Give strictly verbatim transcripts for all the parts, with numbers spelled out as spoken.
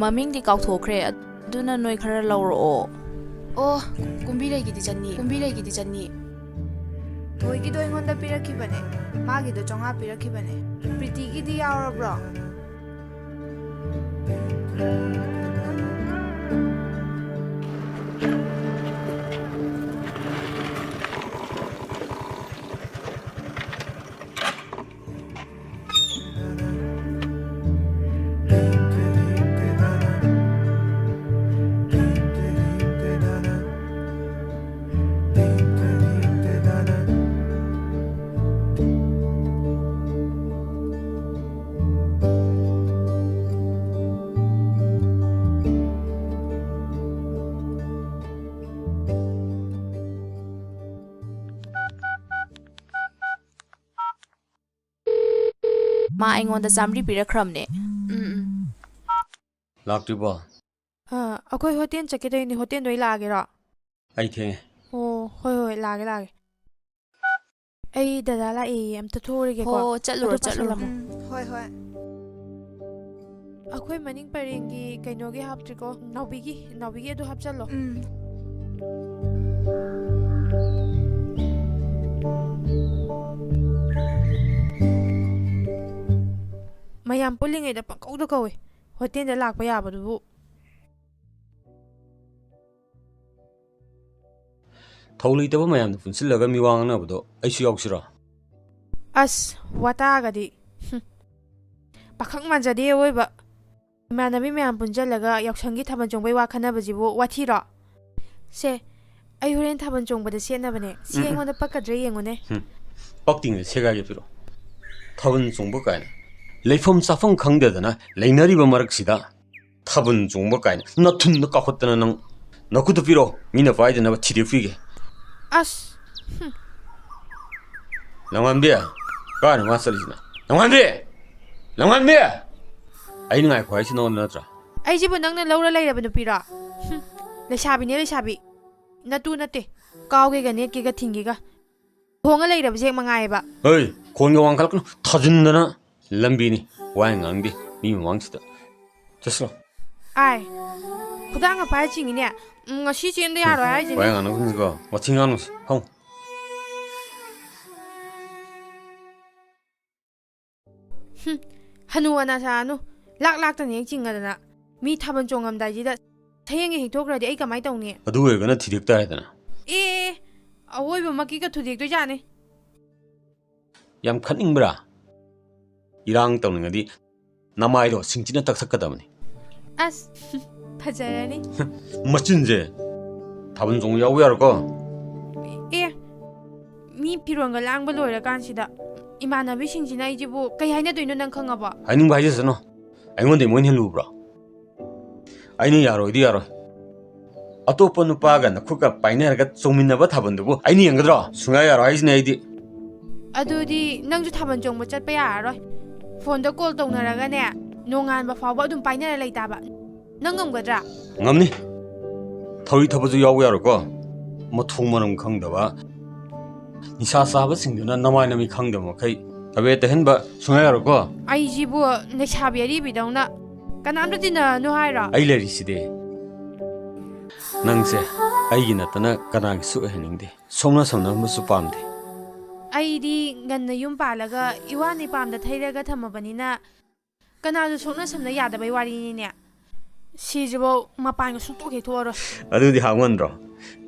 ꯃꯃꯤꯡꯗꯤ ꯀꯥꯎꯊꯣꯛꯈ꯭ꯔꯦ, ꯑꯗꯨꯅ ꯅꯣꯏ ꯈꯔ ꯂꯧꯔꯛꯑꯣ꯫ ꯑꯣ, ꯀꯨꯝꯕꯤꯔꯩꯒꯤꯗꯤ ꯆꯅꯤ, ꯀꯨꯝꯕꯤꯔꯩꯒꯤꯗꯤ ꯆꯅꯤ꯫ ꯊꯣꯏꯒꯤꯗꯣ ꯑꯩꯉꯣꯟꯗ ꯄꯤꯔꯛꯈꯤꯕꯅꯦ, ꯃꯥꯒꯤꯗꯣ ꯆꯥꯝꯃꯉꯥ ꯄꯤꯔꯛꯈꯤꯕꯅꯦ꯫ ꯄ꯭ꯔꯤꯇꯤꯒꯤꯗꯤ ꯌꯥꯎꯔꯕ꯭ꯔꯣ? ꯃꯥ ꯑꯩꯉꯣꯟꯗ ꯆꯥꯝꯃꯔꯤ ꯄꯤꯔꯛꯈ꯭ꯔꯕꯅꯦ꯫ ꯎꯝ, ꯎꯝ꯫ ꯂꯥꯛꯇ꯭ꯔꯤꯕꯣ? ꯑꯥ, ꯑꯩꯈꯣꯏ ꯍꯣꯇꯦꯜ ꯆꯠꯀꯦ ꯇꯧꯔꯤꯅꯦ, ꯍꯣꯇꯦꯜꯗ ꯑꯣꯏꯅ ꯂꯥꯛꯑꯒꯦꯔꯣ? ꯑꯩ ꯊꯦꯡꯉꯦ꯫ ꯑꯣ, ꯍꯣꯏ, ꯍꯣꯏ, ꯂꯥꯛꯑꯒꯦ, ꯂꯥꯛꯑꯒꯦ꯫ ꯑꯩ ꯗꯗꯥ ꯂꯥꯛꯑꯦꯌꯦ, ꯑꯝꯇ ꯊꯣꯛꯎꯔꯒꯦꯀꯣ꯫ ꯍꯣ, ꯆꯠꯂꯨꯔꯣ, ꯑꯗꯨ ꯆꯠꯂꯨꯔꯣ꯫ ꯄꯥꯁꯜꯂꯝꯃꯣ꯫ ꯎꯝ, ꯍꯣꯏ, ꯍꯣꯏ꯫ ꯑꯩꯈꯣꯏ ꯃꯅꯤꯡ ꯄꯔꯦꯡꯒꯤ ꯀꯩꯅꯣꯒꯤ ꯍꯥꯞꯇ꯭ꯔꯤꯀꯣ, ꯅꯥꯎꯕꯤꯒꯤ, ꯅꯥꯎꯕꯤꯒꯤ ꯑꯗꯨ ꯍꯥꯞꯆꯜꯂꯣ꯫ ꯎꯝ꯫ ꯃꯌꯥꯝ ꯄꯨꯜꯂꯤꯉꯩꯗ ꯄꯪꯀꯧꯗ ꯀꯧꯋꯦ꯫ ꯍꯣꯇꯦꯜꯗ ꯂꯥꯛꯄ ꯌꯥꯕꯗꯨꯕꯨ꯫ ꯊꯧ ꯂꯩꯇꯕ ꯃꯌꯥꯝꯗꯣ ꯄꯨꯟꯁꯤꯜꯂꯒ ꯃꯤ ꯋꯥ ꯉꯥꯡꯅꯕꯗꯣ ꯑꯩꯁꯨ ꯌꯥꯎꯁꯤꯔꯣ? ꯑꯁ, ꯋꯥꯇꯥꯒꯗꯤ꯫ ꯍꯨꯝ꯫ ꯄꯥꯈꯪ ꯃꯥꯟꯖꯗꯦ ꯑꯋꯣꯏꯕ꯫ ꯏꯃꯥꯟꯅꯕꯤ ꯃꯌꯥꯝ ꯄꯨꯟꯁꯤꯜꯂꯒ ꯌꯥꯎꯁꯪꯒꯤ ꯊꯥꯕꯜ ꯆꯣꯡꯕꯩ ꯋꯥ ꯈꯟꯅꯕꯁꯤꯕꯨ ꯋꯥꯊꯤꯔꯣ? ꯁꯦ, ꯑꯩ ꯍꯣꯔꯦꯟ ꯊꯥꯕꯜ ꯆꯣꯡꯕꯗ ꯁꯦꯠꯅꯕꯅꯦ꯫ ꯁꯤ ꯎꯝ, ꯎꯝ꯫ ꯑꯩꯉꯣꯟꯗ ꯄꯛꯀꯗ꯭ꯔꯥ ꯌꯦꯡꯉꯨꯅꯦ꯫ ꯎꯝ꯫ ꯄꯛꯇꯤꯡꯁꯦ ꯁꯦꯒꯥꯏꯒꯦ ꯄꯤꯔꯛꯑꯣ꯫ ꯊꯥꯕꯜ ꯆꯣꯡꯕ ꯀꯥꯏꯅ꯫ ꯂꯩꯐꯝ ꯆꯥꯐꯝ ꯈꯪꯗꯗꯅ ꯂꯩꯅꯔꯤꯕ ꯃꯔꯛꯁꯤꯗ ꯊꯥꯕꯜ ꯆꯣꯡꯕ ꯀꯥꯏꯅ ꯅꯊꯨꯟꯗ ꯀꯥꯎꯈꯠꯇꯅ ꯅꯪ ꯅꯈꯨꯠꯇ ꯄꯤꯔꯛꯑꯣ, ꯃꯤꯅ ꯄꯥꯏꯗꯅꯕ ꯊꯤꯗꯦꯛꯄꯤꯒꯦ꯫ ꯑꯁ! ꯍꯨꯝ꯫ ꯂꯝꯉꯥꯟꯕꯤ! ꯀꯥꯏꯅ ꯃꯥ ꯆꯠꯂꯤꯁꯤꯅ? ꯂꯝꯉꯥꯟꯕꯤ! ꯂꯝꯉꯥꯟꯕꯤ! ꯑꯩꯅ ꯉꯥꯏꯈꯣ ꯍꯥꯏꯁꯤ ꯅꯉꯣꯟꯗ ꯅꯠꯇ꯭ꯔꯥ? ꯑꯩꯁꯤꯕꯨ ꯅꯪꯅ ꯂꯧꯔ ꯂꯩꯔꯕ ꯅꯨꯄꯤꯔꯣ? ꯍꯨꯝ꯫ ꯂꯩꯁꯥꯕꯤꯅꯦ, ꯂꯩꯁꯥꯕꯤ꯫ ꯅꯇꯨ ꯅꯠꯇꯦ꯫ ꯀꯥꯎꯒꯦꯒ ꯅꯦꯠꯀꯦꯒ ꯊꯤꯡꯒꯦꯒ꯫ ꯊꯣꯡꯉ ꯂꯩꯔꯕꯁꯦ ꯍꯦꯛ ꯃꯉꯥꯏꯌꯦꯕ꯫ ꯍꯩ, ꯈꯣꯟꯒ ꯋꯥꯡꯈꯠꯂꯛꯀꯅꯨ, ꯊꯥꯖꯤꯟꯗꯅ꯫ ꯂꯝꯕꯤꯅꯤ, ꯋꯥ ꯌꯥꯝ ꯉꯥꯡꯗꯦ ꯃꯤ ꯃꯃꯥꯡꯁꯤꯗ꯫ ꯆꯠꯁꯤꯔꯣ? ꯑꯥꯏ, ꯈꯨꯗꯥꯡꯒ ꯄꯥꯏꯔ ꯆꯤꯡꯉꯤꯅꯦ꯫ ꯎꯝ, ꯉꯁꯤ ꯆꯦꯟꯗ ꯌꯥꯔꯣꯏ ꯍꯥꯏꯁꯤꯅꯦ꯫ ꯋꯥ ꯌꯥꯝ ꯉꯥꯡꯅꯒꯨꯝꯁꯤꯀꯣ, ꯋꯥꯊꯤ ꯉꯥꯡꯅꯨꯁꯤ꯫ ꯐꯝ꯫ ꯍꯨꯝ, ꯍꯅꯨ ꯑꯅꯥ ꯁꯥꯅꯨ꯫ ꯂꯥꯛ ꯂꯥꯛꯇꯅ ꯍꯦꯛ ꯆꯤꯡꯉꯗꯅ꯫ ꯃꯤ ꯊꯥꯕꯜ ꯆꯣꯡꯉꯝꯗꯥꯏꯁꯤꯗ ꯁꯌꯦꯡꯒ ꯍꯦꯛ ꯊꯣꯛꯈ꯭ꯔꯗꯤ ꯑꯩ ꯀꯃꯥꯏ ꯇꯧꯅꯤ? ꯑꯗꯨ ꯑꯣꯏꯔꯒꯅ ꯊꯤꯗꯦꯛ ꯇꯥꯔꯦꯗꯅ꯫ ꯑꯦ, ꯑꯋꯣꯏꯕꯃꯛꯀꯤꯒ ꯊꯨꯗꯦꯛꯇꯣꯏꯖꯥꯠꯅꯤ꯫ ꯌꯥꯝ ꯈꯠꯅꯤꯡꯕ꯭ꯔꯥ? ꯏꯔꯥꯡ ꯇꯧꯅꯤꯡꯉꯗꯤ ꯅꯃꯥꯏꯗꯣ ꯁꯤꯡꯆꯤꯠꯅ ꯇꯛꯊꯠꯀꯗꯕꯅꯤ꯫ ꯑꯁ, ꯐꯖꯔꯅꯤ꯫ ꯃꯆꯤꯟꯁꯦ꯫ ꯊꯥꯕꯜ ꯆꯣꯡꯕ ꯌꯥꯎꯕ ꯌꯥꯔꯣꯏꯀꯣ? ꯑꯦ, ꯃꯤ ꯐꯤꯔꯣꯟꯒ ꯂꯥꯡꯕ ꯂꯣꯏꯔꯀꯥꯟꯁꯤꯗ ꯏꯃꯥꯟꯅꯕꯤꯁꯤꯡꯁꯤꯅ ꯑꯩꯁꯤꯕꯨ ꯀꯩ ꯍꯥꯏꯅꯗꯣꯏꯅꯣ ꯅꯪ ꯈꯪꯉꯕꯣ? ꯍꯥꯏꯅꯤꯡꯕ ꯍꯥꯏꯖꯁꯅꯨ꯫ ꯑꯩꯉꯣꯟꯗꯩ ꯃꯣꯏꯅ ꯍꯦꯜꯂꯨꯕ꯭ꯔꯣ? ꯑꯩꯅ ꯌꯥꯔꯣꯏꯗꯤ ꯌꯥꯔꯣꯏ꯫ ꯑꯇꯣꯞꯄ ꯅꯨꯄꯥꯒ ꯅꯈꯨꯠꯀ ꯄꯥꯏꯅꯔꯒ ꯆꯣꯡꯃꯤꯟꯅꯕ ꯊꯥꯕꯜꯗꯨꯕꯨ ꯑꯩꯅ ꯌꯦꯡꯒꯗ꯭ꯔꯣ? ꯁꯨꯡꯌꯥ ꯌꯥꯔꯣꯏ ꯍꯥꯏꯁꯤꯅꯦ ꯑꯩꯗꯤ꯫ ꯑꯗꯨꯗꯤ ꯅꯪꯁꯨ ꯊꯥꯕꯜ ꯆꯣꯡꯕ ꯆꯠꯄ ꯌꯥꯔꯔꯣꯏ꯫ ꯐꯣꯟꯗ ꯀꯣꯜ ꯇꯧꯅꯔꯒꯅꯦ, ꯅꯣꯡꯉꯥꯟꯕ ꯐꯥꯎꯕ ꯑꯗꯨꯝ ꯄꯥꯏꯅꯔ ꯂꯩꯇꯥꯕ꯫ ꯅꯪ ꯉꯝꯒꯗ꯭ꯔꯥ? ꯉꯝꯅꯤ꯫ ꯊꯧꯔꯤ ꯊꯠꯄꯁꯨ ꯌꯥꯎꯕ ꯌꯥꯔꯣꯏꯀꯣ꯫ ꯃꯊꯣꯡ ꯃꯔꯝ ꯈꯪꯗꯕ ꯅꯤꯁꯥ ꯆꯥꯕꯁꯤꯡꯗꯨꯅ ꯅꯃꯥꯏ ꯅꯃꯤꯠ ꯈꯪꯗꯕ ꯃꯈꯩ ꯑꯕꯦꯔ ꯇꯩꯍꯟꯕ ꯁꯨꯡꯌꯥ ꯌꯥꯔꯣꯏꯀꯣ꯫ ꯑꯩꯁꯤꯕꯨ ꯂꯩꯁꯥꯕꯤ ꯑꯔꯤꯕꯤꯗꯧꯅ ꯀꯅꯥꯝꯇ ꯇꯤꯟꯅꯔꯅꯨ ꯍꯥꯏꯔꯣ? ꯑꯩ ꯂꯩꯔꯤꯁꯤꯗꯤ꯫ ꯅꯪꯁꯦ ꯑꯩꯒꯤ ꯅꯠꯇꯅ ꯀꯅꯥꯒꯤꯁꯨ ꯑꯣꯏꯍꯟꯅꯤꯡꯗꯦ꯫ ꯁꯣꯛꯅ ꯁꯝꯅꯕꯁꯨ ꯄꯥꯝꯗꯦ꯫ ꯑꯩꯗꯤ ꯉꯟꯅ ꯌꯨꯝ ꯄꯥꯜꯂꯒ ꯏꯋꯥ ꯅꯤꯄꯥꯝꯗ ꯊꯩꯔꯒ ꯊꯝꯃꯕꯅꯤꯅ ꯀꯅꯥꯁꯨ ꯁꯣꯛꯅ ꯁꯝꯅ ꯌꯥꯗꯕꯩ ꯋꯥꯔꯤꯅꯤꯅꯦ꯫ ꯁꯤꯁꯤꯐꯧ ꯃꯄꯥꯟꯒ ꯁꯨꯡꯊꯣꯛ ꯍꯦꯛ ꯊꯣꯛꯑꯔꯣꯏ꯫ ꯑꯗꯨꯗꯤ ꯍꯥꯎꯃꯟꯗ꯭ꯔꯣ?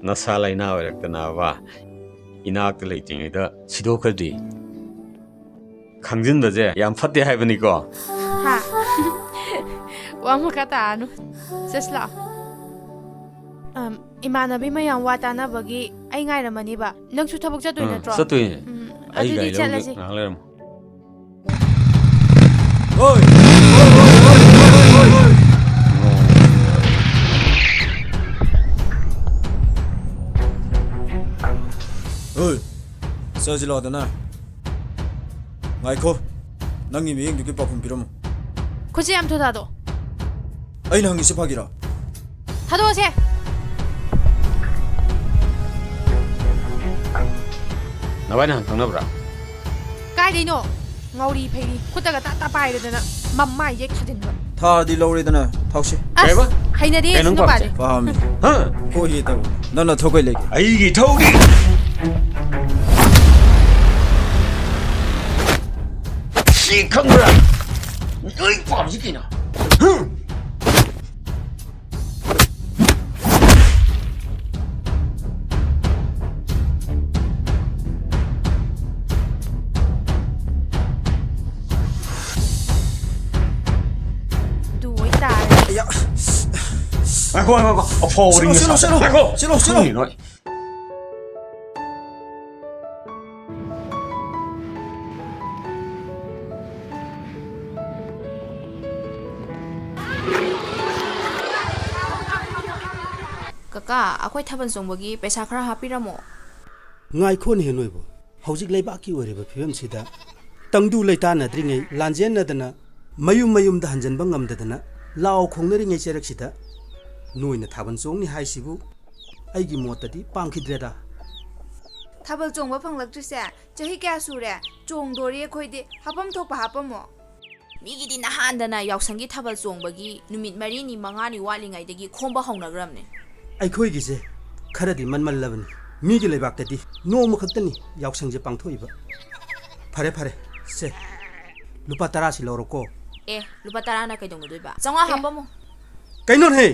ꯅꯁꯥ ꯂꯩꯅꯥ ꯑꯣꯏꯔꯛꯇꯅꯕ ꯏꯅꯥꯛꯇ ꯂꯩꯇ꯭ꯔꯤꯉꯩꯗ ꯁꯤꯗꯣꯛꯈ꯭ꯔꯗꯤ꯫ ꯈꯪꯖꯤꯟꯕꯁꯦ ꯌꯥꯝ ꯐꯠꯇꯦ ꯍꯥꯏꯕꯅꯤꯀꯣ꯫ ꯍꯥ? ꯋꯥ ꯃꯈꯥ ꯇꯥꯔꯅꯨ꯫ ꯆꯠꯁꯤ ꯂꯥꯛꯑꯣ꯫ ꯑꯝ, ꯏꯃꯥꯟꯅꯕꯤ ꯃꯌꯥꯝ ꯋꯥ ꯇꯥꯅꯕꯒꯤ ꯑꯩ ꯉꯥꯏꯔꯝꯃꯅꯤꯕ꯫ ꯅꯪꯁꯨ ꯊꯕꯛ ꯆꯠꯇꯣꯏ ꯎꯝ, ꯅꯠꯇ꯭ꯔꯣ? ꯆꯠꯇꯣꯏꯅꯦ꯫ ꯎꯝ, ꯑꯩ ꯑꯗꯨꯗꯤ ꯒꯥꯔꯤ ꯂꯧꯔꯒ ꯆꯠꯂꯁꯤ꯫ ꯉꯥꯏꯍꯥꯛ ꯂꯩꯔꯝꯃꯣ꯫ ꯍꯣꯏ꯫ ꯆꯠꯁꯤ ꯂꯥꯛꯑꯣꯗꯅ꯫ ꯉꯥꯏꯈꯣ꯫ ꯅꯪꯒꯤ ꯃꯤꯠꯌꯦꯡꯗꯨꯒꯤ ꯄꯥꯎꯈꯨꯝ ꯄꯤꯔꯝꯃꯨ꯫ ꯈꯨꯠꯁꯦ ꯌꯥꯝ ꯊꯨ ꯊꯥꯗꯣꯛꯑꯣ꯫ ꯑꯩꯅ ꯍꯪꯉꯤꯁꯦ ꯐꯥꯒꯤꯔꯥ? ꯊꯥꯗꯣꯛꯑꯁꯦ꯫ ꯅꯕꯥꯏ ꯅꯍꯥꯟ ꯈꯪꯅꯕ꯭ꯔꯥ? ꯀꯥꯏꯗꯩꯅꯣ? ꯉꯥꯎꯔꯤ ꯐꯩꯔꯤ ꯈꯨꯠꯇꯒ ꯇꯥ ꯇꯥ ꯄꯥꯏꯔꯗꯅ ꯃꯃꯥꯏ ꯌꯦꯛ ꯊꯥꯖꯤꯟꯕ꯫ ꯊꯥꯗꯤ ꯂꯧꯔꯦꯗꯅ ꯊꯥꯎꯁꯦ꯫ ꯑꯁ, ꯀꯩꯕ? ꯍꯩꯅꯗꯦ ꯀꯩꯅꯣ ꯁꯤ ꯅꯨꯄꯥꯁꯦ꯫ ꯄꯥꯝꯁꯦ? ꯄꯥꯝꯃꯤ꯫ ꯍꯥ? ꯀꯣꯏꯒꯦ ꯇꯧꯕ꯫ ꯅꯪꯅ ꯊꯧ ꯀꯩ ꯂꯩꯒꯦ? ꯑꯩꯒꯤ ꯊꯧꯗꯤ꯫ ꯁꯤ ꯈꯪꯕ꯭ꯔꯥ? ꯅꯣꯏ ꯄꯥꯝꯁꯤ ꯀꯩꯅꯣ? ꯍꯥ? ꯑꯗꯨ ꯑꯣꯏꯇꯥꯔꯗꯤ ꯑꯌꯥ꯫ ꯉꯥꯏꯈꯣ, ꯉꯥꯏꯈꯣ, ꯉꯥꯏꯈꯣ꯫ ꯑꯐꯥꯎꯕ ꯁꯤꯂꯣ, ꯔꯤꯡ ꯁꯤꯂꯣ, ꯁꯥꯕ꯫ ꯁꯤꯂꯣ꯫ ꯉꯥꯏꯈꯣ꯫ ꯁꯤꯂꯣ, ꯁꯤꯂꯣ꯫ ꯈꯪꯉꯤꯅꯣ ꯑꯩ꯫ ꯀꯀꯥ, ꯑꯩꯈꯣꯏ ꯊꯥꯕꯜ ꯆꯣꯡꯕꯒꯤ ꯄꯩꯁꯥ ꯈꯔ ꯍꯥꯞꯄꯤꯔꯝꯃꯣ꯫ ꯉꯥꯏꯈꯣꯅꯦꯍꯦ ꯅꯣꯏꯕꯨ꯫ ꯍꯧꯖꯤꯛ ꯂꯩꯕꯥꯛꯀꯤ ꯑꯣꯏꯔꯤꯕ ꯐꯤꯕꯝꯁꯤꯗ ꯇꯪꯗꯨ ꯂꯩꯇꯥꯟꯅꯗ꯭ꯔꯤꯉꯩ ꯂꯥꯟꯖꯦꯟꯅꯗꯅ ꯃꯌꯨꯝ ꯃꯌꯨꯝꯗ ꯍꯟꯖꯟꯕ ꯉꯝꯗꯗꯅ ꯂꯥꯎ ꯈꯣꯡꯅꯔꯤꯉꯩ ꯆꯩꯔꯛꯁꯤꯗ ꯅꯣꯏꯅ ꯊꯥꯕꯜ ꯆꯣꯡꯅꯤ ꯍꯥꯏꯁꯤꯕꯨ ꯑꯩꯒꯤ ꯃꯣꯠꯇꯗꯤ ꯄꯥꯝꯈꯤꯗ꯭ꯔꯦꯗ꯫ ꯊꯥꯕꯜ ꯆꯣꯡꯕ ꯐꯪꯂꯛꯇ꯭ꯔꯤꯁꯦ ꯆꯍꯤ ꯀꯌꯥ ꯁꯨꯔꯦ? ꯆꯣꯡꯗꯣꯔꯤ ꯑꯩꯈꯣꯏꯗꯤ꯫ ꯍꯥꯄꯝ ꯊꯣꯛꯄ ꯍꯥꯄꯝꯃꯣ꯫ ꯃꯤꯒꯤꯗꯤ ꯅꯍꯥꯟꯗꯅ ꯌꯥꯎꯁꯪꯒꯤ ꯊꯥꯕꯜ ꯆꯣꯡꯕꯒꯤ ꯅꯨꯃꯤꯠ ꯃꯔꯤꯅꯤ ꯃꯉꯥꯅꯤ ꯋꯥꯠꯂꯤꯉꯩꯗꯒꯤ ꯈꯣꯝꯕ ꯍꯧꯅꯈ꯭ꯔꯕꯅꯦ꯫ ꯑꯩꯈꯣꯏꯒꯤꯁꯦ ꯈꯔꯗꯤ ꯃꯟꯃꯜꯂꯕꯅꯤ꯫ ꯃꯤꯒꯤ ꯂꯩꯕꯥꯛꯇꯗꯤ ꯅꯣꯡꯃ ꯈꯛꯇꯅꯤ ꯌꯥꯎꯁꯪꯁꯦ ꯄꯥꯡꯊꯣꯛꯏꯕ꯫ ꯐꯔꯦ ꯐꯔꯦ, ꯁꯦ, ꯂꯨꯄꯥ ꯇꯔꯥꯁꯤ ꯂꯧꯔꯣꯀꯣ꯫ ꯑꯦ, ꯂꯨꯄꯥ ꯇꯔꯥꯅ ꯀꯩꯗꯧꯅꯗꯣꯏꯕ? ꯆꯥꯝꯃꯉꯥ ꯑꯦ꯫ ꯍꯥꯞꯄꯝꯃꯣ꯫ ꯀꯩꯅꯣꯅꯦꯍꯦ?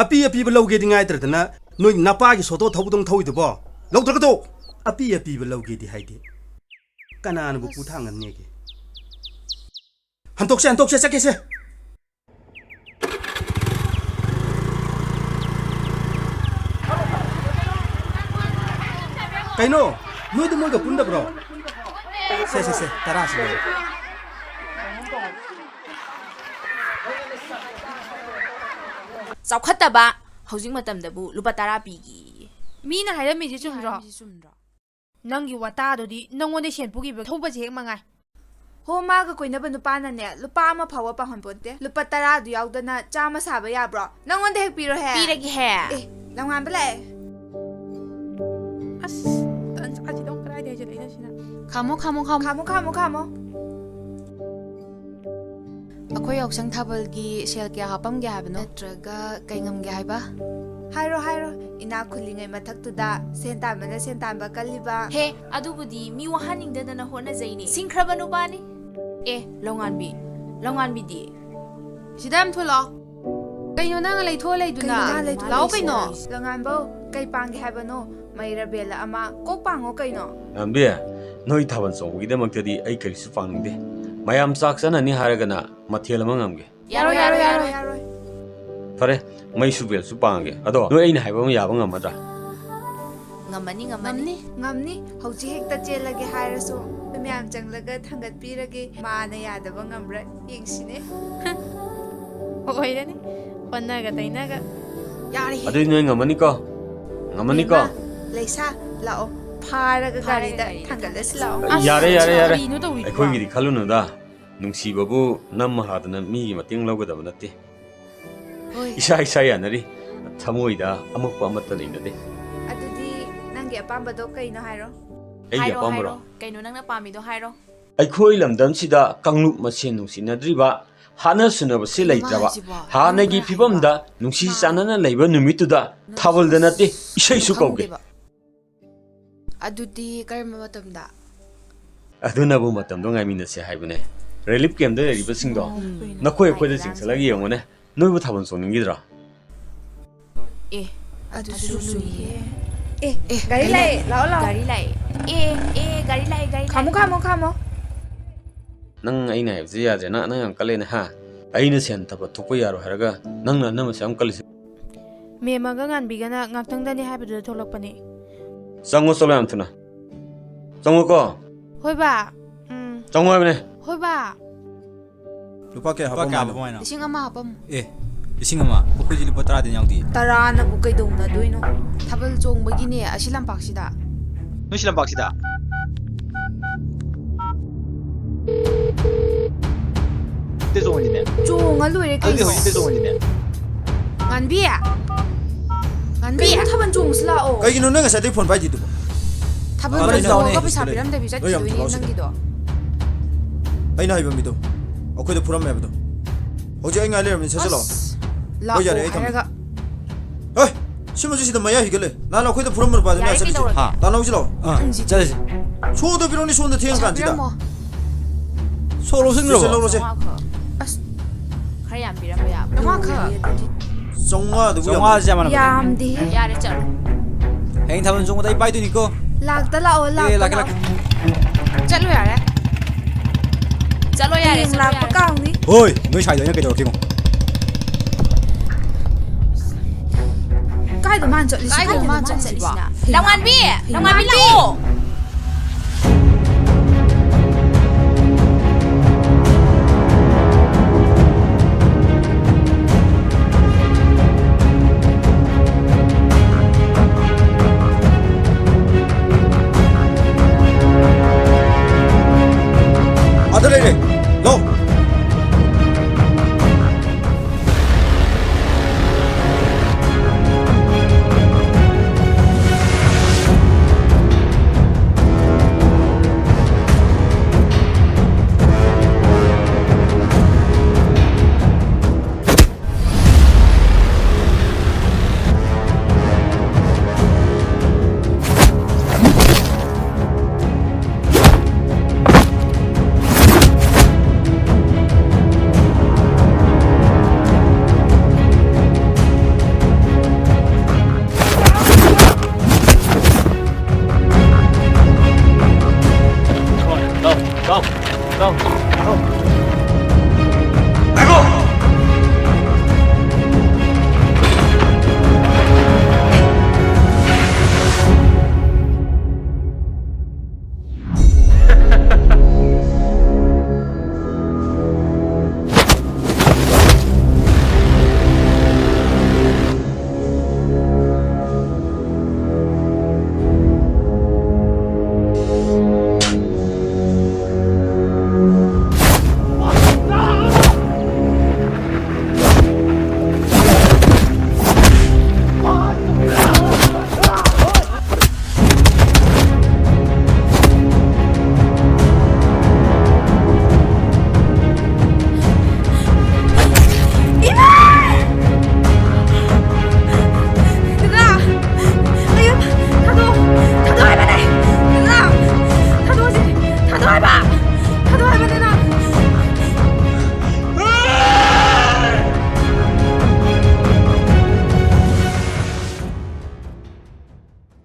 ꯑꯄꯤ ꯑꯄꯤꯕ ꯂꯧꯒꯦꯗꯤ ꯉꯥꯏꯗ꯭ꯔꯗꯅ ꯅꯣꯏ ꯅꯄꯥꯒꯤ ꯁꯣꯇꯣ ꯊꯧꯕꯗꯧ ꯊꯧꯏꯗꯨꯕꯣ? ꯂꯧꯗ꯭ꯔꯒꯗꯣ? ꯑꯄꯤ ꯑꯄꯤꯕ ꯂꯧꯒꯦꯗꯤ ꯍꯥꯏꯗꯦ꯫ ꯀꯅꯥꯅꯕꯨ ꯄꯨ ꯊꯥꯡꯒꯟꯅꯦꯒꯦ? ꯍꯟꯇꯣꯛꯁꯦ, ꯍꯟꯇꯣꯛꯁꯦ, ꯆꯠꯀꯦꯁꯦ꯫ ꯀꯩꯅꯣ? ꯅꯣꯏꯗꯤ ꯃꯣꯏꯒ ꯄꯨꯟꯗꯕ꯭ꯔꯣ? ꯁꯦ, ꯁꯦ, ꯁꯦ, ꯇꯔꯥꯁꯤ ꯂꯧꯔꯣ꯫ ꯆꯥꯎꯈꯠꯇꯕ, ꯍꯧꯖꯤꯛ ꯃꯇꯝꯗꯕꯨ ꯂꯨꯄꯥ ꯇꯔꯥ ꯄꯤꯒꯤ꯫ ꯃꯤꯅ ꯍꯥꯏꯔꯝꯃꯤꯁꯦ ꯆꯨꯝꯗ꯭ꯔꯣ? ꯅꯪꯒꯤ ꯋꯥꯇꯥꯗꯨꯗꯤ ꯅꯪꯉꯣꯟꯗ ꯁꯦꯟ ꯄꯨꯈꯤꯕ ꯊꯧꯕꯁꯦ ꯍꯦꯛ ꯃꯉꯥꯏ꯫ ꯍꯣ, ꯃꯥꯒ ꯀꯣꯏꯅꯕ ꯅꯨꯄꯥꯅꯅꯦ, ꯂꯨꯄꯥ ꯑꯃ ꯐꯥꯎꯕ ꯄꯥꯍꯟꯄꯣꯟꯇꯦ꯫ ꯂꯨꯄꯥ ꯇꯔꯥꯗꯨ ꯌꯥꯎꯗꯅ ꯆꯥꯝꯃ ꯁꯥꯕ ꯌꯥꯕ꯭ꯔꯣ? ꯅꯪꯉꯣꯟꯗ ꯍꯦꯛ ꯄꯤꯔꯣꯍꯦ꯫ ꯄꯤꯔꯒꯦꯍꯦ꯫ ꯑꯦ, ꯂꯝꯉꯥꯟꯕ ꯂꯥꯛꯑꯦ꯫ ꯑꯁ, ꯇꯟꯖꯥꯁꯤꯗ ꯑꯃꯨꯛ ꯀꯗꯥꯏꯗ ꯍꯩꯖꯤꯜꯂꯛꯏꯅꯣ ꯁꯤꯅ? ꯈꯥꯝꯃꯣ, ꯈꯥꯝꯃꯣ, ꯈꯥꯝꯃꯣ꯫ ꯈꯥꯝꯃꯣ, ꯈꯥꯝꯃꯣ, ꯈꯥꯝꯃꯣ꯫ ꯑꯩꯈꯣꯏ ꯌꯥꯎꯁꯪ ꯊꯥꯕꯜꯒꯤ ꯁꯦꯜ ꯀꯌꯥ ꯍꯥꯞꯄꯝꯒꯦ ꯍꯥꯏꯕꯅꯣ? ꯅꯠꯇ꯭ꯔꯒ ꯀꯩ ꯉꯝꯒꯦ ꯍꯥꯏꯕ? ꯍꯥꯏꯔꯣ, ꯍꯥꯏꯔꯣ꯫ ꯏꯅꯥꯛ ꯈꯨꯜꯂꯤꯉꯩ ꯃꯊꯛꯇꯨꯗ ꯁꯦꯟ ꯇꯥꯟꯕꯅ ꯁꯦꯟ ꯇꯥꯟꯕ ꯀꯜꯂꯤꯕ꯫ ꯍꯦ, ꯑꯗꯨꯕꯨꯗꯤ ꯃꯤ ꯋꯥꯍꯟꯅꯤꯡꯗꯗꯅ ꯍꯣꯠꯅꯖꯩꯅꯦ꯫ ꯁꯤꯡꯈ꯭ꯔꯕ ꯅꯨꯄꯥꯅꯤ꯫ ꯑꯦ, ꯂꯧꯉꯥꯟꯕꯤ, ꯂꯧꯉꯥꯟꯕꯤꯗꯤ? ꯁꯤꯗ ꯌꯥꯝ ꯊꯨꯂꯥꯎ꯫ ꯀꯩꯅꯣ ꯅꯪ ꯂꯩꯊꯣꯛꯑ ꯂꯩꯗꯨꯅ? ꯀꯩꯅꯣ ꯅꯪ ꯂꯩꯊꯣꯛꯑ ꯂꯥꯛꯑꯣ ꯂꯩꯁꯤꯅ? ꯀꯩꯅꯣ꯫ ꯂꯧꯉꯥꯟꯕꯧ, ꯀꯩ ꯄꯥꯡꯒꯦ ꯍꯥꯏꯕꯅꯣ? ꯃꯩꯔꯥ ꯕꯦꯜꯂ ꯑꯃ ꯀꯣꯛ ꯄꯥꯡꯉꯣ ꯀꯩꯅꯣ꯫ ꯉꯥꯟꯕꯤ, ꯅꯣꯏ ꯊꯥꯕꯜ ꯆꯣꯡꯕꯒꯤꯗꯃꯛꯇꯗꯤ ꯑꯩ ꯀꯔꯤꯁꯨ ꯄꯥꯡꯅꯤꯡꯗꯦ꯫ ꯃꯌꯥꯝ ꯆꯥꯛ ꯆꯥꯅꯅꯤ ꯍꯥꯏꯔꯒꯅ ꯃꯊꯦꯜ ꯑꯃ ꯉꯝꯒꯦ꯫ ꯌꯥꯔꯣꯏ, ꯌꯥꯔꯣꯏ, ꯌꯥꯔꯣꯏ, ꯌꯥꯔꯣꯏ꯫ ꯐꯔꯦ, ꯃꯩꯁꯨ ꯕꯦꯜꯁꯨ ꯄꯥꯡꯉꯒꯦ꯫ ꯑꯗꯣ ꯅꯣꯏ ꯑꯩꯅ ꯍꯥꯏꯕ ꯑꯃ ꯌꯥꯕ ꯉꯝꯃꯗ꯭ꯔꯥ? ꯉꯝꯃꯅꯤ, ꯉꯝꯃꯅꯤ꯫ ꯉꯝꯅꯤ꯫ ꯉꯝꯅꯤ꯫ ꯍꯧꯖꯤꯛ ꯍꯦꯛꯇ ꯆꯦꯜꯂꯒꯦ ꯍꯥꯏꯔꯁꯨ ꯑꯩꯈꯣꯏ ꯃꯌꯥꯝ ꯆꯪꯂꯒ ꯊꯥꯡꯒꯠꯄꯤꯔꯒꯦ꯫ ꯃꯥꯅ ꯌꯥꯗꯕ ꯉꯝꯕ꯭ꯔꯥ ꯌꯦꯡꯁꯤꯅꯦ꯫ ꯑꯣꯏꯔꯅꯤ꯫ ꯑꯣꯟꯅꯒ ꯇꯩꯅꯒ꯫ ꯌꯥꯔꯦꯍꯦ꯫ ꯑꯗꯨꯗꯤ ꯅꯣꯏ ꯉꯝꯃꯅꯤꯀꯣ? ꯉꯝꯃꯅꯤꯀꯣ? ꯕꯦꯝꯃ, ꯂꯩꯁꯥ, ꯂꯥꯛꯑꯣ꯫ ꯐꯥꯔꯒ ꯐꯥꯔꯒ ꯒꯥꯔꯤꯗ ꯒꯥꯔꯤꯗ ꯊꯥꯡꯒꯠꯂꯁꯤ ꯂꯥꯛꯑꯣ꯫ ꯑꯁ, ꯌꯥꯔꯦ, ꯌꯥꯔꯦ, ꯌꯥꯔꯦ꯫ ꯀꯔꯤꯅꯣ ꯇꯧꯔꯤꯗꯨꯕꯣ? ꯑꯩꯈꯣꯏꯒꯤꯗꯤ ꯈꯜꯂꯨꯅꯨꯗ꯫ ꯅꯨꯡꯁꯤꯕꯕꯨ ꯅꯝꯃ ꯍꯥꯗꯅ ꯃꯤꯒꯤ ꯃꯇꯦꯡ ꯂꯧꯒꯗꯕ ꯅꯠꯇꯦ꯫ ꯍꯣꯏ꯫ ꯏꯁꯥ ꯏꯁꯥ ꯌꯥꯅꯔꯤ꯫ ꯊꯃꯣꯏꯗ ꯑꯃꯛꯄ ꯑꯃꯠꯇ ꯂꯩꯅꯗꯦ꯫ ꯑꯗꯨꯗꯤ ꯅꯪꯒꯤ ꯑꯄꯥꯝꯕꯗꯣ ꯀꯩꯅꯣ ꯍꯥꯏꯔꯣ꯫ ꯑꯩꯒꯤ ꯍꯥꯏꯔꯣ, ꯑꯄꯥꯝꯕꯔꯣ? ꯍꯥꯏꯔꯣ꯫ ꯀꯩꯅꯣ ꯅꯪꯅ ꯄꯥꯝꯃꯤꯗꯣ ꯍꯥꯏꯔꯣ꯫ ꯑꯩꯈꯣꯏ ꯂꯝꯗꯝꯁꯤꯗ ꯀꯥꯡꯂꯨꯞ ꯃꯁꯦꯟ ꯅꯨꯡꯁꯤꯅꯗ꯭ꯔꯤꯕ, ꯍꯥꯠꯅ ꯁꯨꯅꯕꯁꯤ ꯀꯩꯅꯣ ꯃꯥ ꯂꯩꯇ꯭ꯔꯕ, ꯍꯥꯏꯁꯤꯕꯣ? ꯍꯥꯟꯅꯒꯤ ꯅꯪ ꯈꯔ ꯐꯤꯕꯝꯗ ꯍꯩꯕ꯫ ꯅꯨꯡꯁꯤ ꯃꯥ ꯆꯥꯟꯅꯅ ꯂꯩꯕ ꯅꯨꯃꯤꯠꯇꯨꯗ ꯅꯨꯡꯁꯤ ꯊꯥꯕꯜꯗ ꯅꯠꯇꯦ, ꯏꯁꯩꯁꯨ ꯀꯧꯒꯦ꯫ ꯈꯪꯗꯦꯕ꯫ ꯑꯗꯨꯗꯤ ꯀꯔꯝꯕ ꯃꯇꯝꯗ? ꯑꯗꯨꯅꯕꯨ ꯃꯇꯝꯗꯣ ꯉꯥꯏꯃꯤꯟꯅꯁꯦ ꯍꯥꯏꯕꯅꯦ꯫ ꯔꯤꯂꯤꯐ ꯀꯦꯝꯞꯇ ꯂꯩꯔꯤꯕꯁꯤꯡꯗꯣ ꯅꯈꯣꯏ ꯑꯩꯈꯣꯏꯗ ꯆꯤꯡꯁꯤꯜꯂꯒ ꯌꯦꯡꯉꯨꯅꯦ꯫ ꯅꯣꯏꯕꯨ ꯊꯥꯕꯜ ꯆꯣꯡꯅꯤꯡꯈꯤꯗ꯭ꯔꯣ? ꯑꯦ, ꯑꯗꯨꯁꯨ ꯂꯨꯏꯌꯦ꯫ ꯑꯦ, ꯑꯦ, ꯒꯥꯔꯤ ꯂꯥꯛꯑꯦ, ꯂꯥꯛꯑꯣ, ꯂꯥꯛꯑꯣ꯫ ꯒꯥꯔꯤ ꯂꯥꯛꯑꯦ꯫ ꯑꯦ, ꯑꯦ, ꯒꯥꯔꯤ ꯂꯥꯛꯑꯦ, ꯒꯥꯔꯤ ꯂꯥꯛꯑꯦ꯫ ꯈꯥꯝꯃꯣ, ꯈꯥꯝꯃꯣ, ꯈꯥꯝꯃꯣ꯫ ꯅꯪ ꯑꯩꯅ ꯍꯥꯏꯕꯁꯤ ꯌꯥꯗ꯭ꯔꯦ꯫ ꯅꯪ, ꯅꯪ ꯌꯥꯝ ꯀꯜꯂꯦꯅꯦ, ꯍꯥ? ꯑꯩꯅ ꯁꯦꯟ ꯊꯕꯛ ꯊꯣꯛꯄ ꯌꯥꯔꯣꯏ ꯍꯥꯏꯔꯒ ꯅꯪꯅ ꯑꯅꯝꯕꯁꯦ ꯌꯥꯝ ꯀꯜꯂꯤꯁꯦ꯫ ꯃꯦꯝꯃꯒ ꯉꯥꯟꯕꯤꯒꯅ ꯉꯥꯛꯇꯪꯗꯅꯤ ꯍꯥꯏꯕꯗꯨꯗ ꯊꯣꯛꯂꯛꯄꯅꯤ꯫ ꯆꯪꯉꯣ ꯆꯠꯂꯣ ꯌꯥꯝ ꯊꯨꯅ꯫ ꯆꯪꯉꯣꯀꯣ꯫ ꯍꯣꯏ ꯕꯥ꯫ ꯎꯝ꯫ ꯆꯪꯉꯣ ꯍꯥꯏꯕꯅꯦ꯫ ꯍꯣꯏ ꯕꯥ꯫ ꯂꯨꯄꯥ ꯀꯌꯥ ꯍꯥꯞꯄꯝꯃꯣ ꯍꯥꯏꯅꯣ? ꯂꯤꯁꯤꯡ ꯑꯃ ꯍꯥꯞꯄꯝꯃꯨ꯫ ꯑꯦ, ꯂꯤꯁꯤꯡ ꯑꯃ? ꯑꯩꯈꯣꯏꯗꯤ ꯂꯨꯄꯥ ꯇꯔꯥꯗꯩ ꯌꯥꯎꯗꯦ꯫ ꯇꯔꯥꯅꯕꯨ ꯀꯩꯗꯧꯅꯗꯣꯏꯅꯣ? ꯊꯥꯕꯜ ꯆꯣꯡꯕꯒꯤꯅꯦ ꯑꯁꯤ ꯂꯝꯄꯥꯛꯁꯤꯗ꯫ ꯅꯣꯏ ꯁꯤ ꯂꯝꯄꯥꯛꯁꯤꯗ? ꯍꯧꯖꯤꯛꯇ ꯆꯣꯡꯉꯁꯤꯅꯦ꯫ ꯆꯣꯡꯉ ꯂꯣꯏꯔꯦ ꯑꯗꯨꯗꯤ ꯀꯩꯅꯣ꯫ ꯍꯧꯖꯤꯛꯇ ꯆꯣꯡꯉꯁꯤꯅꯦ꯫ ꯉꯥꯟꯕꯤ꯫ ꯉꯥꯟꯕꯤ꯫ ꯀꯩꯅꯣ ꯊꯥꯕꯜ ꯆꯣꯡꯉꯨꯁꯤ ꯂꯥꯛꯑꯣ꯫ ꯀꯩꯒꯤꯅꯣ ꯅꯪ ꯉꯁꯥꯏꯗꯩ ꯐꯣꯟ ꯄꯥꯏꯗ꯭ꯔꯤꯗꯨꯕꯣ? ꯊꯥꯕꯜ ꯊꯥꯕꯜ ꯆꯣꯡꯉꯒ ꯆꯣꯡꯉꯦ꯫ ꯄꯩꯁꯥ ꯄꯤꯔꯝꯗꯕꯤ ꯅꯣꯏ ꯌꯥꯝ ꯆꯠꯈꯤꯗꯣꯏꯅꯦ ꯊꯨꯅ ꯅꯪꯒꯤꯗꯣ꯫ ꯑꯩꯅ ꯍꯥꯏꯕ ꯃꯤꯗꯣ ꯑꯩꯈꯣꯏꯗ ꯐꯨꯔꯝꯃꯦ ꯍꯥꯏꯕꯗꯣ꯫ ꯍꯧꯖꯤꯛ ꯑꯩ ꯉꯥꯏ ꯂꯩꯔꯕꯅꯤ, ꯁꯠ ꯆꯠꯂꯣ꯫ ꯑꯁ, ꯍꯣꯏ, ꯌꯥꯔꯦ, ꯂꯥꯛꯑꯣ ꯑꯩ ꯊꯝꯃꯦ꯫ ꯍꯥꯏꯔꯒ꯫ ꯍꯣꯏ, ꯁꯤꯃꯁꯨ ꯁꯤꯗ ꯃꯌꯥ ꯍꯤꯒꯠꯂꯦ꯫ ꯅꯍꯥꯟ ꯑꯩꯈꯣꯏꯗ ꯐꯨꯔꯝꯕ ꯅꯨꯄꯥꯗꯨꯅ ꯌꯥꯔꯦ, ꯆꯠꯂꯤꯁꯦ꯫ ꯀꯩꯗꯧꯔꯒꯦ? ꯍꯥ? ꯇꯥꯟꯅꯧꯁꯤ ꯂꯥꯛꯑꯣ꯫ ꯑꯥ, ꯆꯠꯂꯁꯤ꯫ ꯁꯣꯗ ꯄꯤꯔꯣꯅꯤ, ꯁꯣꯝꯗ ꯊꯦꯡꯉ ꯀꯥꯟꯁꯤꯗ꯫ ꯄꯤꯔꯝꯃꯣ꯫ ꯁꯣ ꯂꯧꯁꯤꯟꯈ꯭ꯔꯕꯣ? ꯁꯤꯁꯦ ꯂꯧꯔꯁꯦ꯫ ꯆꯥꯝꯃꯉꯥ ꯈꯛ꯫ ꯑꯁ, ꯈꯔ ꯌꯥꯝ ꯄꯤꯔꯝꯕ ꯌꯥꯕ꯫ ꯆꯥꯝꯃꯉꯥ ꯈꯛ꯫ ꯆꯥꯝꯃꯉꯥꯗꯨꯕꯨ ꯌꯥꯝ ꯆꯥꯝꯃꯉꯥꯁꯦ ꯌꯥꯝꯃꯟꯕꯅꯦ꯫ ꯌꯥꯝꯗꯦꯍꯦ꯫ ꯌꯥꯔꯦ, ꯆꯠꯂꯣ꯫ ꯍꯌꯦꯡ ꯊꯥꯕꯜ ꯆꯣꯡꯕꯗ ꯑꯩ ꯄꯥꯏꯗꯣꯏꯅꯤꯀꯣ꯫ ꯂꯥꯛꯇ ꯂꯥꯛꯑꯣ, ꯑꯦ, ꯂꯥꯛꯇ ꯂꯥꯛꯀꯦ, ꯂꯥꯛꯑꯣ꯫ ꯂꯥꯛꯀꯦ꯫ ꯆꯠꯂꯣ ꯌꯥꯔꯦ꯫ ꯆꯠꯂꯣ ꯌꯥꯔꯦ, ꯍꯌꯦꯡ ꯆꯠꯂꯣ ꯂꯥꯛꯄ ꯌꯥꯔꯦ꯫ ꯀꯥꯎꯅꯤ꯫ ꯍꯣꯏ, ꯅꯣꯏ ꯁꯥꯏꯗꯣ ꯑꯩꯅ ꯀꯩꯗꯧꯔꯛꯀꯦ ꯌꯦꯡꯉꯣ꯫ ꯀꯥꯏꯗ ꯃꯥꯅ ꯆꯠꯂꯤꯁꯤ? ꯀꯥꯏꯗꯅꯣ ꯀꯥꯏꯗꯅꯣ ꯃꯥꯅ ꯃꯥꯅ ꯆꯠꯂꯤꯁꯤꯕꯣ? ꯆꯠꯂꯤꯁꯤꯅ? ꯂꯝꯉꯥꯟꯕꯤ! ꯂꯝꯉꯥꯟꯕꯤ, ꯂꯥꯛꯑꯣ!